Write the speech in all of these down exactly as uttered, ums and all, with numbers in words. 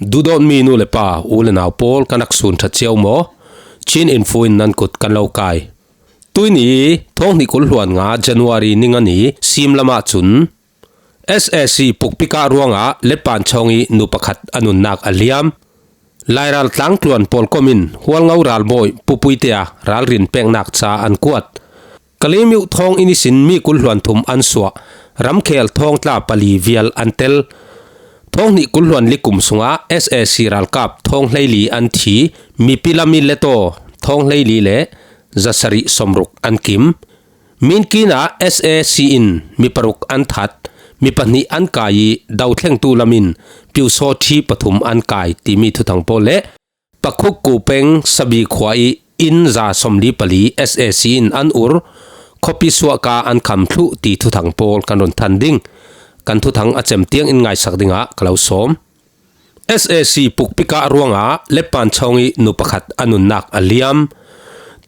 Duhdawtmi nu le pa, u le nau pawl, kan rak sun ṭha cio maw? Chin Info in nan kut kan lo kai. Tuini thawng hnih kul hluan nga January ni nga ni sim lamah cun S A C pukpikah ruangah Lepanchawng i nu pakhat a nunnak a liam. Lairal tlangtluan pawlkom in Hualngo ralbawi Pu Puite a ralrin peknak ca an kuat. Kalemyo thawng inn ihsin mi kul hluan thum an suah, ramkhel thawng tla pali vial an tel. Thawng hnih kul hluan li kum sungah S A C ralkap thawng hleili an thi, mipi lam i Leto thawng hleili le zasarih sawmruk an kim. Minkin ah S A C in mi paruk an that, mi pahnih an kai i, dothlengtu lam in Pyusawthi pathum an kai timi thuthang pawl le Pakhuk Kupeng Sabi khua i inn za sawmli pali S A C in an ur, khuapi suahka an kham thluh ti thuthang pawl kan run than ding. Kan thuthang a cem tiang in ngaisak dingah ka lo sawm. S A C pukpikah ruangah Lepanchawng i nu pakhat a nunnak a liam.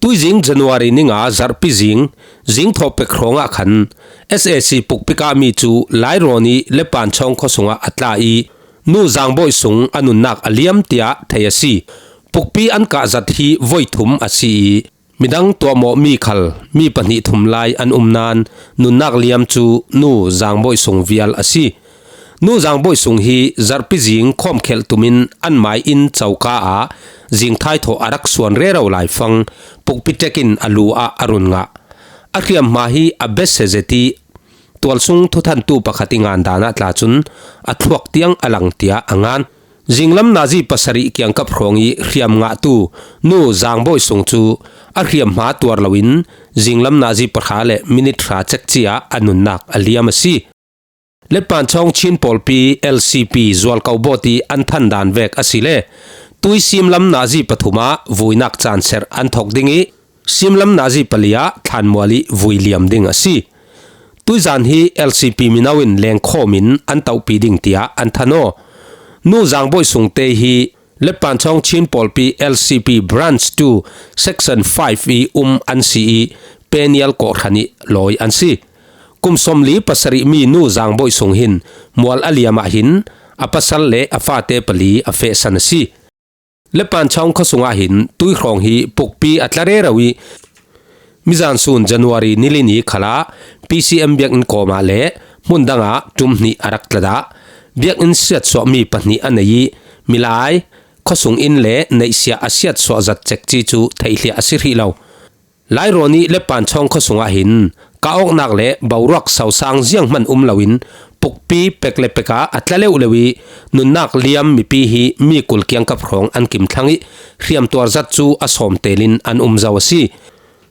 Tuizing January ni nga zarhpi zing, zing thawh pek hrawngah khan S A C pukpikah mi cu Lairawn i Lepanchawng khuasungah a tla i, Nu Zangbawi sung a nunnak a liam tiah thei a si. Pukpi an kah zat hi voi thum a si i, midang tuahmawh mi khal mi pahnih thum lai an um nain nunnak liam cu Nu Zangbawi sung vial a si. Nu Zangbawi sung hi zarhpi zing khawmkhelh tumin an mai inn coka ah zingthai thawh a rak suan rero laifang pukpi ṭek in a lu ah a run ngah. A hriamhma hi a bese zet i, tualsung thuthantu pakhat i ngan dan ah tla cun a thluak tiang a lang tiah a ngan. Zinglam nazi pasarih kiangkap hrawng i hriam ngahtu Nu Zangbawi sung cu a hriamhma tuar loin zinglam nazi pahra le minit hra cekci ah a nunnak a liam a si. Lepanchawng Chin pawlpi L C P zualko bawt i an than dan vek a si le tui simlam nazi pathum ah vuinak canserh an thawk ding i, simlam nazi pali ah thlanmual i vui liam ding a si. Tuizan hi L C P mino in lengkhawm in an tohpi ding tiah an than aw. Nu Zangbawi sungte hi Lepanchawng Chin pawlpi L C P Branch two Section five i um an si i, Penial kawhhran i lawi an si. Kum sawmli pasarih mi Nu Zangbawi sung hin mual a liam ah hin a pasal le a fate pali a fehsan a si. Lepanchawng khuasung ah hin tuihrawng hi pukpi a tla rero i, mizan sun January ni li ni khalah P C M biakinn kawmah le hmun dangah ṭum hnih a rak tla dah. Biakinn siatsuahmi pahnih a nei i, milai, khuasung inn le neihsiah a siatsuah zat cekci cu theihhliah a si hrih lo. Lairawn i Lepanchawng khuasung ah hin kah awknak le boruak sosang zianghman um loin pukpi pek le pek ah a tla leuhleuh i, nunnak liam mipi hi mi kul kiangkap hrawng an kim thlang i, hriamtuar zat cu a sawm tel in an um zo a si.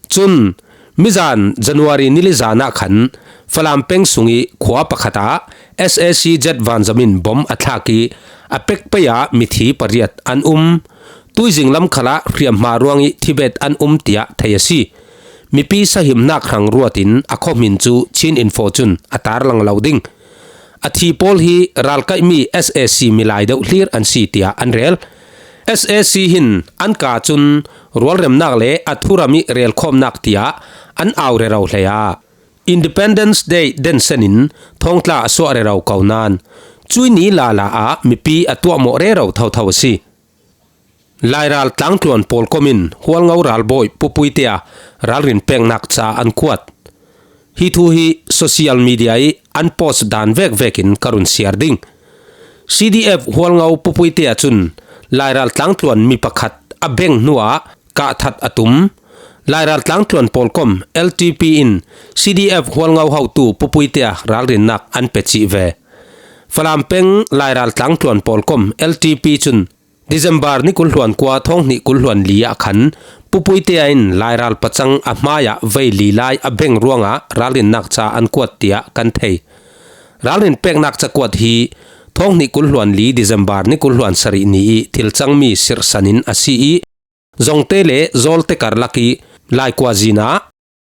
Cun, mizan January ni li zan ah khan Falam peng sung i khua pakhat ah S A C jet vanzam in bom a thlak i, a pek pei ah mithi pariat an um. Tuizing lam khal ah hriamhma ruang i thibet an um tiah thei a si. Mipi sahimnak hrang ruat in a khuahmin cu Chin Info cun a tarlang lo ding. A thi pawl hi ralkaihmi S A C milai deuh hlir an si tiah an rel. S A C hin an ka cun rualremnak le a thuram i relkhawmnak tiah an au rero hlei ah, Independence Day densen in thawngtla a suah rero ko nain, cui ni lala ah mipi a tuahmawh rero thotho a si. Lairal tlangtluan pawlkom in Hualngo ralbawi Pu Puite a ralrin peknak ca an kuat. Hi thu hi social media i an post dan vekvek in ka run siar ding. C D F Hualngo Pu Puite a cun Lairal tlangtluan mi pakhat a beng hnuah kah that a tum. Lairal tlangtluan pawlkom L T P in C D F Hualngo hotu Pu Puite a ralrinnak an pe cih ve. Falam peng Lairal tlangtluan pawlkom L T P cun December ni kul hluan kua thawng hnih kul hluan li ah khan Pu Puite in Lairal pacang a hmaiah vei li lai a beng ruangah ralrinnak ca an kuat tiah kan thei. Ralrin peknak cakuat hi thawng hnih kul hluan li December ni kul hluan sarih ni i thil cangmi sirhsan in a si i, Zongte le Zawlte karlak i Laikua zin ah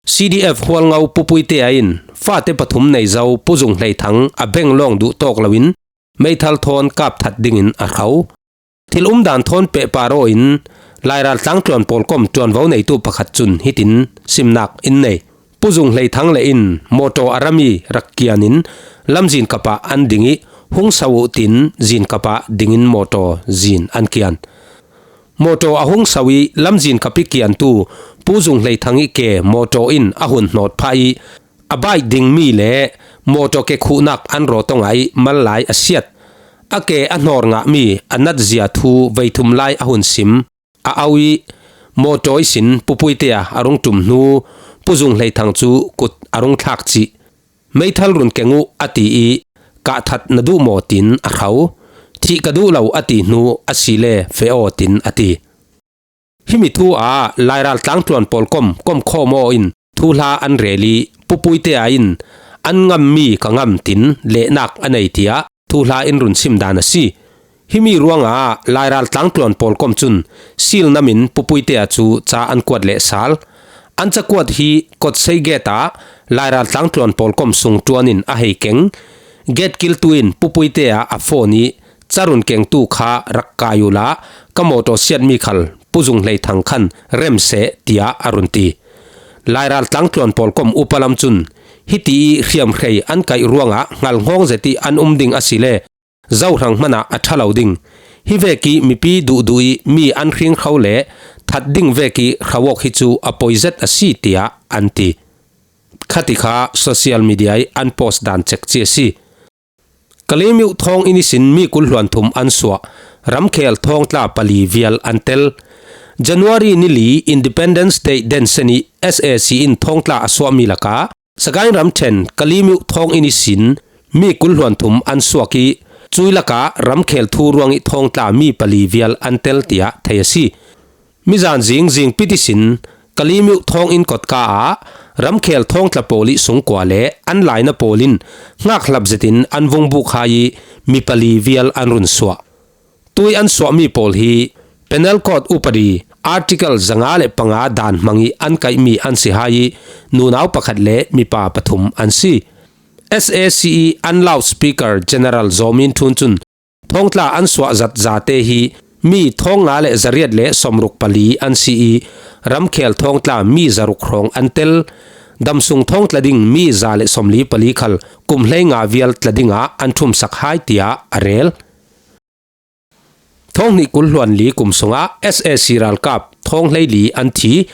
C D F Hualngo Pu Puite a in fate pathum nei zo Pu Zung Hleithang a beng lawng duh tawk loin meithal thawn kap that dingin a hro. Thil umdan thawn pehpar aw in Lairal tlangtluan pawlkom ṭuanvo neitu pakhat cun hitin simnak in nei. Pu Zung Hleithang le in mawṭaw a ram i rak kian in lamzin kap ah an ding i, hung sau uh tin zinkap ah dingin mawtaw zin an kian. Mawtaw a hung sau ih lamzin kap ih kiantu Pu Zung Hleithang ih ke mawtaw in a hun hnawt phah ih a baih ding mi le mawtaw ke khuhnak an rawtawng ah ih mal lai a siat. A ke a hnawr ngah mi a natzia thu veithum lai a hun sim a au ih mawtaw ihsin Pu Puite ah a rung ṭum hnu Pu Zung Hleithang cu kut a rung thlak cih. Meithal run keng uh a ti ih kah that na duh maw tin a hro. Thih ka duh lo a ti hnu a si le feh aw tin a ti. Himi thu ah Lairal tlangtluan pawl kom komkhawm aw in thuhla an rel ih Pu Puite ah in an ngammi ka ngam tin lehnak a nei tiah thuhla in run sim dan a si. Himi ruangah Lairal tlangtluan pawl kom cun silnam in Pu Puite ah cu ca an kuat leh sal. An cakuat hi Kotsei gate ah Lairal tlangtluan pawl kom sung ṭuan in a hei keng. Gate kiltu in Pu Puite ah a phone ih ca run kengtu kha rak kai uhla ka mawtaw siatmi khal Pu Zung Hleithang khan rem seh tiah a run ti. Lairal tlangtluan pawl kom upa lam cun hiti ih hriamhrei an kaih ruangah hngalhnghawng zet ih an um ding a si le zohrang hmanah a ṭha lo ding. Hi vekih mipi duhduh ih mi an hring hro le that ding vekih hro awk hi cu a poi zet a si tiah an ti. Khati kha social media ih an post dan cekci a si. Kalaymyo thawnginn ihsin mi kul hluan thum an suah, ramkhel thawngtla pali vial an tel. January ni li Independence Day densen ih S A C in thawngtla a suahmi lakah Sagaing ramṭhen Kalaymyo thawnginn ihsin mi kul hluan thum an suak ih cui lakah ramkhel thu ruangih thawngtla mi pali vial an tel tiah thei a si. Mizan zing zingpit ihsin Kalaymyo thawnginn kotka ah ramkhel thawngtla pawl ih sungkua le an laina pawl in hngakhlap zetin an vung buhkhai ih mi pali vial an run suah. Tui an suahmi pawl hi Penal Code upadi Article zanga le panga dan hmangih an kaihmi an si hai ih nunau pakhat le mipa pathum an si. S A C ih an loudspeaker General Zaw Min Htun cun thawngtla an suah zat zate hi mi thawng nga le zariat le sawmruk pali an si ih ramkhel thawngtla mi zaruk hrawng an tel. Damsung thawngtla ding mi za le sawmli pali khal kum hleinga vial tla dingah an ṭhumsak hai tiah a rel. Thawng hnih kul hluan li kum sungah S A C ralkap thawng hleili an thi.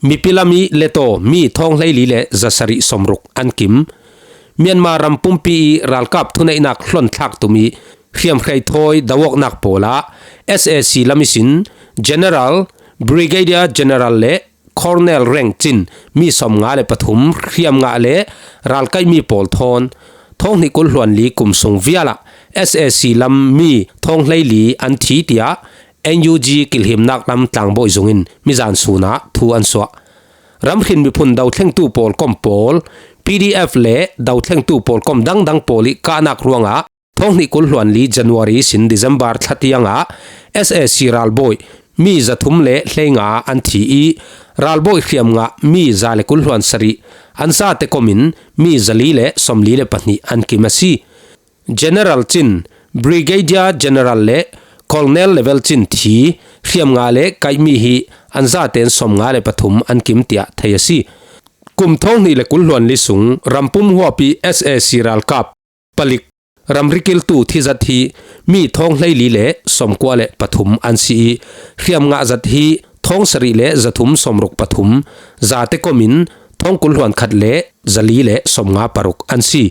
Mipi lam ih letaw mi thawng hleili le zasarih sawmruk an kim. Myanmar ram pumpi ih ralkap thuneihnak hlonthlak tum ih hriamhrei thawi doawknak pawl ah S A C lam ihsin General, Brigadier General le Colonel rank cin mi sawmnga le pathum hriamngah le ralkaihmi pawl thawn thawng hnih kul hluan li kum sung vialah S A C lam mi thawng hleili an thi tiah N U G kilhimnak lam tlangbawi zungin mizan sunah thu an suah. Ramhrin miphun dothlengtu pawl kom pawl, P D F le dothlengtu pawl kom dangdang pawl ih kahnak ruangah thawng hnih kul hluan li January sin December thla tiangah S A C ralbawi mi zathum le hleinga an thi ih ralbawi hriamngah mi za le kul hluan sarih an zate komin mi zali le sawmli le pahnih an kim a si. General cin, Brigadier General le Colonel level cin thi hriamngah le kaihmi hi an zaten sawmnga le pathum an kim tiah thei a si. Kum thawng hnih le kul hluan li sung rampum huapi S A C ralkap palik ramri kiltu thizat hi mi thawng hleili le sawmkua le pathum an si ih hriamngah zat hi thawng sarih le zathum sawmruk pathum, zate komin thawng kul hluan khat le zali le sawmnga paruk an si.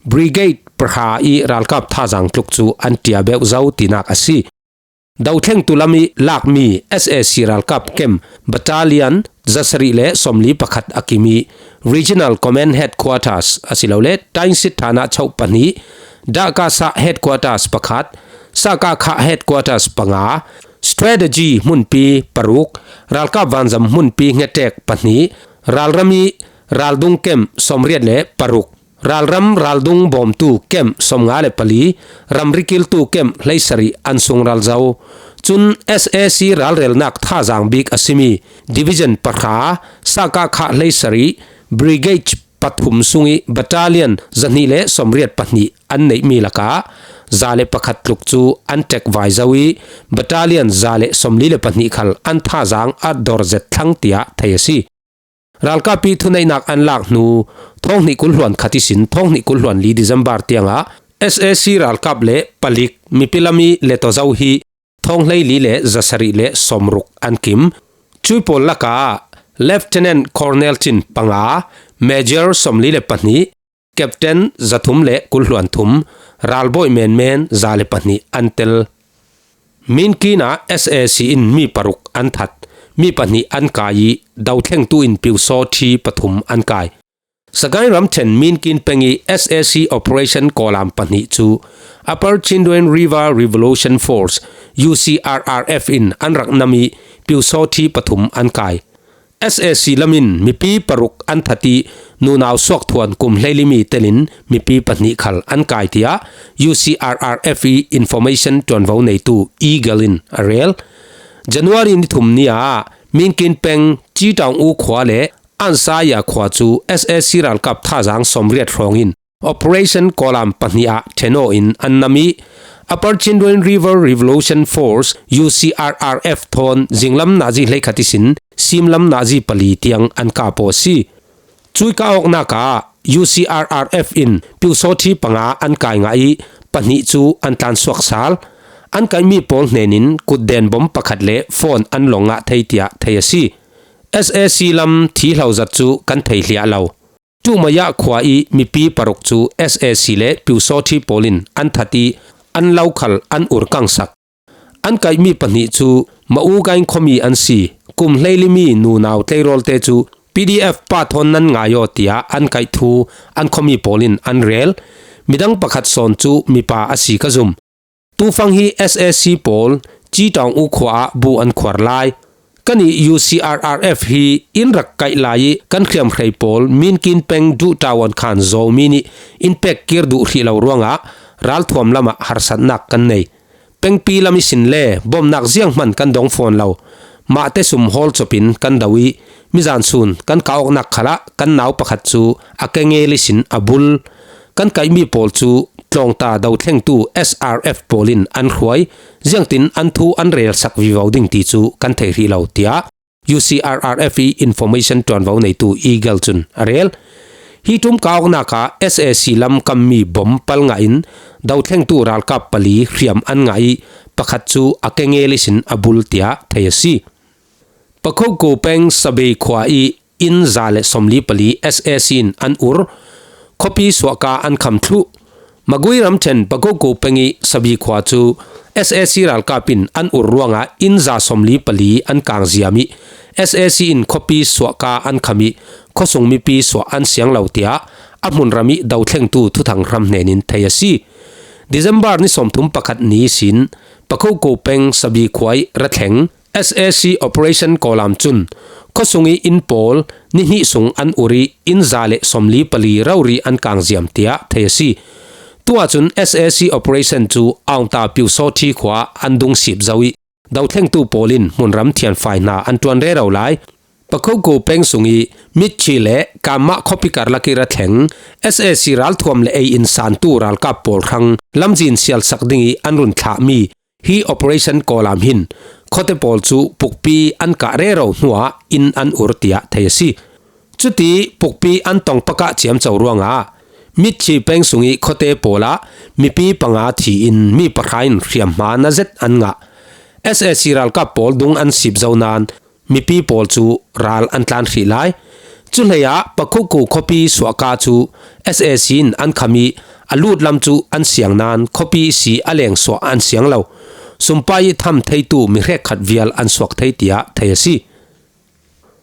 Brigade pahra ih ralkap thazang tluk cu an ṭiabeuh zo tinak a si. Dothlengtu lam ih lakmi S A C ralkap kem battalion zasarih le sawmli pakhat a kim ih Regional Command Headquarters asilole Tainsit thana chauh pahnih, Dakasa Headquarters pakhat, Sakakha Headquarters panga, Strategy hmunpi paruk, ralkap vanzam hmunpi ngetek pahnih, ralram ih raldung kem sawmriat le paruk, ralram raldung bawmtu kem sawmnga le pali, ramri kiltu kem hleisarih an sung ral zo. Cun S A C ralrelnak thazang bik a simi Division pahra, Sakakha hleisarih, Brigade pathum sungih battalion zahnih le sawmriat pahnih an neihmi lakah za le pakhat tluk cu an ṭekvai zo ih battalion za le sawmli le pahnih khal an thazang a dor zet thlang tiah thei a si. Ralkap ih thuneihnak an lak hnu thawng hnih kul hluan khat ihsin thawng hnih kul hluan li December tiangah S A C ralkap le palik mipi lami le tozo hi thawng hleili le zasarih le sawmruk an kim. Cui pawl laka Lieutenant Colonel cin panga, Major sawmli le pahnih, Captain zathum le kulhluan thum, ralbawi menmen za le pahnih an tel. Minkin ah S A C in mi paruk an that, mi pahnih an kai ih, dothlengtu in piusawthi pathum an kai. Sagaing ramthen Minkin peng ih S A C Operation Kawlam pahnih cu Upper Chindwin River Revolution Force, U C R R F in an rak nam ih piusawthi pathum an kai. S A C lam in mipi paruk an that ih nunau suak thuan kum hleili mi telin mipi pahnih khal an kai, tiah U C R R F ih information ṭuanvo neitu Eagle in a rel. January ni thum ni ah Minkin peng Citaung U khua le Ansaya khua cu S A C ralkap thazaang sawmriat hrawngin Operation Kawlam pahnih ah ṭhen aw in an nam ih, Upper Chindwin River Revolution Force, U C R R F thawn zinglam nazi hleikhat ihsin simlam nazi pali tiang an kap aw a si. Cui kah awknak ah U C R R F in piusawthi panga an kai ngah ih, pahnih cu an tlansuak sal. An kaihmi pawl hnenin kutden bom pakhat le phone an lawng ngah thei, tiah thei a si. S A C lam thihlo zat cu kan thei hliah lo. Tumaya khua ih mipi paruk cu S A C le piusawthi pawl in an that ih an lo khal an ur kangsak. An kaihmi pahnih cu Maugaing khuami an si. Kum hleili mi nunau tleirawlte cu P D F pa thawn nan ngai aw, tiah an kaih thu an khuami pawl in an rel. Midang pakhat sawn cu mipa a si ka zum. Tufang hi S A C pawl Citaung U khua ah bu an khuar lai. Kan ih U C R R F hi in rak kaih lai ih kan hriamhrei pawl Minkin peng duhṭau an khan Zomi nih in pek kir duh hrih lo ruangah ralthuam lamah harsatnak kan nei. Pengpi lam ihsin le bawmhnak zianghman kan dong fawn lo. Mahte sum hawl copin kan do ih mizan sun kan kah awknak khalah kan nau pakhat cu a kengel ihsin a bul. Kan kaihmi pawl cu tlawngta dothlengtu S R F pawl in an hruai. Ziangtin an thu an relsak vivo ding ti cu kan thei hrih lo, tiah U C R R F ih information ṭuanvo neitu Eagle cun a rel. Hi ṭum kah awknak ah S A C lam kammi bom pal ngah in dothlengtu ralkap pali hriam an ngah ih pakhat cu a kengel ihsin a bul, tiah thei a si. Pakhoko peng Sabei khua ih inn za le sawmli pali S A C in an ur. Khuapi suahka an kham thluh. Magui ramṭhen Pakhoko peng ih Sabi khua cu S A C ralkap in an ur ruangah inn za sawmli pali an kang ziam ih S A C in khuapi suahka an kham ih khuasung mipi suah an siang lo, tiah a hmunram ih dothlengtu thuthang hram hnenin thei a si. December ni sawmthum pakhat ni ihsin Pakhoko peng Sabi khua ih ra thleng S A C Operation Kawlam cun khuasung ih inn pawl ni hnih sung an ur ih inn za le sawmli pali rori an kang ziam, tiah thei a si. Tu ahcun S A C Operation cu Aungta Piusawthi khua an dung sip zo ih dothlengtu pawl in hmunram thianfai hna an ṭuan rero lai. Pakhoko peng sung ih Mitchi le Kamah khuapi karlak ih ra thleng S A C ralthuam le ei in santu ralkap pawl hrang lamzin sialsak ding ih an run thlahmi hi Operation Kawlam hin khuate pawl cu pukpi an kah rero hnuah inn an ur, tiah thei a si. Cuti pukpi an tong pakah ciamco ruangah Mitchi peng sung ih khuate pawl ah mipi panga thi in mi pahra in hriamhma na zet an ngah. S A C ralkap pawl dung an sip zo nain mipi pawl cu ral an tlan hrih lai. Cuhleiah Pakhoko khuapi suahka cu S A C in an kham ih a lutlam cu an siang nain khuapi ihsi a lengsuah an siang lo. Sumpai ih tham theitu mi hrekkhat vial an suak thei, tiah thei a si.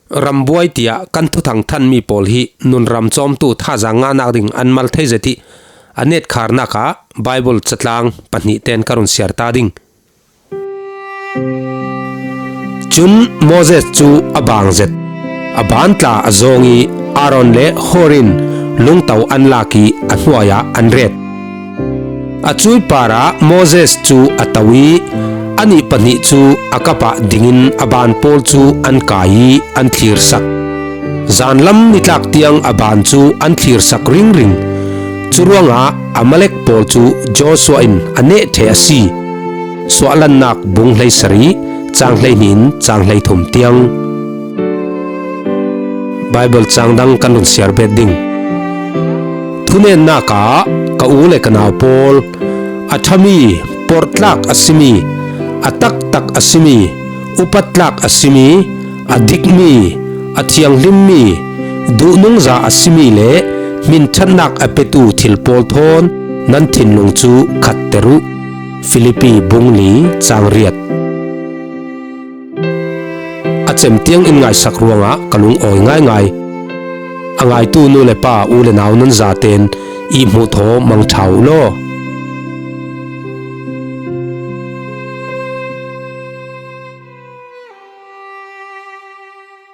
Rambuai tiah kan thuthang thanmi pawl hi nunram cawmtu thazaang ngahnak ding an mal thei zet ih a netkharnak ah Baibal catlang pahnih ten ka run siar ta ding. Cun Moses cu a baang zet, a bantla a zawng ih Aaron le Hur in lungto an lak ih a hnuai ah an ret. A cui parah Moses cu a to ih anih pahnih cu a kap ah dingin a ban pawl cu an kai ih an thlirsak. Zanlam nitlak tiang a ban cu an thlirsak ringring. Curuangah Amalek pawl cu Joshua in a neh ṭheh a si. Suahlannak bung hleisarih, cang hleihnih in cang hleithum tiang. Baibal cang dang kan run siar bet ding. Thunennak ah ka u le ka nau pawl, a ṭhami, porhtlak a simi, a taktak a simi, upattlak a simi, a dikmi, a thianghlimmi, duhnungza a simi le hminṭhatnak a petu thil pawl thawn nan thinlung cu khatter uh. Filipi bung li cang riat. A cem tiang in ngaisak ruangah ka lung awi ngaingai. A ngaitu nu le pa, u le nau nan zaten i hmuh thaw mangṭha uh law,